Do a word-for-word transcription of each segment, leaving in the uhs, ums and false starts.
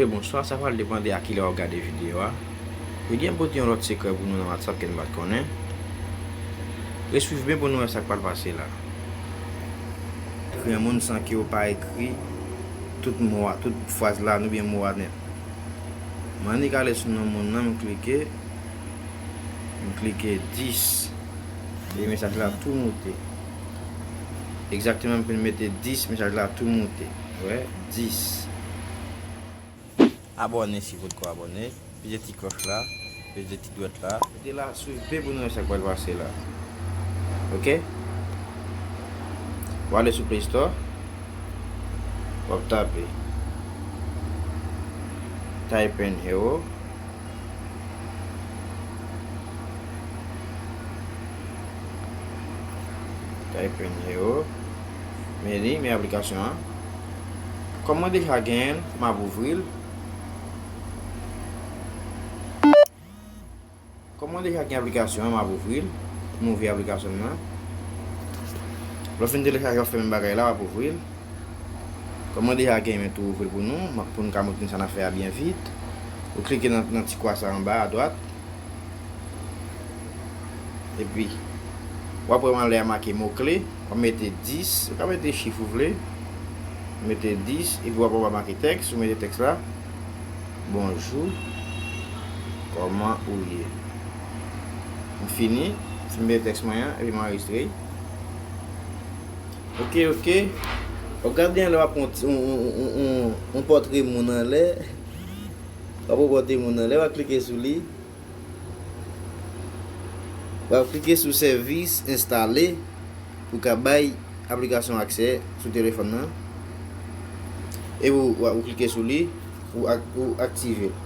Bonswa, sa pral depann de a kilè w ap gade videyo a. Jodi a, m pote yon lòt sekrè pou nou nan WhatsApp ke n pa t konnen. Ret swiv byen pou nou wè sa k pral pase la. Ekri yon moun san ke w pa ekri tout mo a, tout fraz la, oubyen mo a nèt. M annik ale sou non moun nan, m klike, m klike dis. E mesaj la tou moute. Egzakteman, m fin mete dis, mesaj la tou moute. Wè, dis. Abòne si w potko abòne. Peze ti klòch la. Peze ti dwèt la. Rete la, swiv byen pou nou wè sa k pral pase la. Oke? W ale sou Play Store. W ap tape Type in Hero. Type in Hero. Men li, men aplikasyon an. Kòm mwen deja genyen l, m ap ouvri l. Kòm mwen deja gen aplikasyon an, m ap ouvri l. M ouvri aplikasyon m nan. Lè w fin telechaje, w ap fè menm bagay la, w ap ouvri l. Kòm mwen deja gen, men tou ouvri l pou nou, m ap, pou nou ka montre n sa n ap fè a byen vit. Ou klike nan, nan ti kwa sa anba, adwat. Epi, w ap wè m anlè a make mo kle, w ap mete dis, ou ka mete chif ou vle. Mete dis, epi w ap wè anba make tèks, ou mete tèks la. Bonjou, kòman ou ye? M fini, m fin mete tèks mwen an, epi m anrejistre. Oke, oke. W ap gade anlè, w ap pran yon, yon, yon, yon, yon pòtre moun anlè. W ap pran pòtre moun anlè, w ap klike sou li. W ap klike sou sèvis enstale pou ka bay aplikasyon aksè sou telefòn nan. E ou, ou, ou klike sou li, ou, ak, ou aktive l.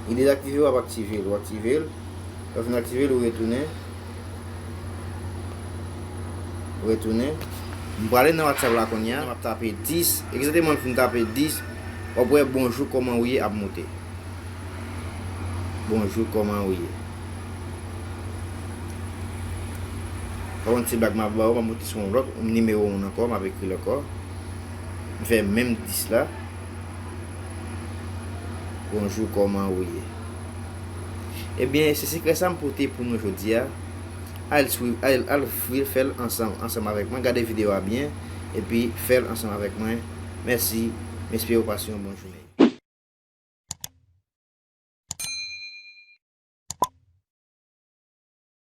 Li dezaktive, w ap aktive l, ou aktive l. Lè w fin aktive l, ou retounen. Ou retounen. M prale nan WhatsApp la kounye a. M ap tape dis. Egzakteman, m fin tape dis. W ap wè bonjou, kòman ou ye ap moute. Bonjou, kòman ou ye? Pa konn ti blag m ap ba ou, m ap monte sou yon lòt nimewo moun ankò, m ap ekri l ankò. M fè menm dis la. Bonjou, kòman ou ye? Ebyen, se sekrè sa m pote pou nou jodi a. Al swiv, al, al fè l ansanm, ansanm avèk mwen. Gade videyo a byen, epi fè l ansanm avèk mwen. Mèsi, m espere w pase yon bon jounen.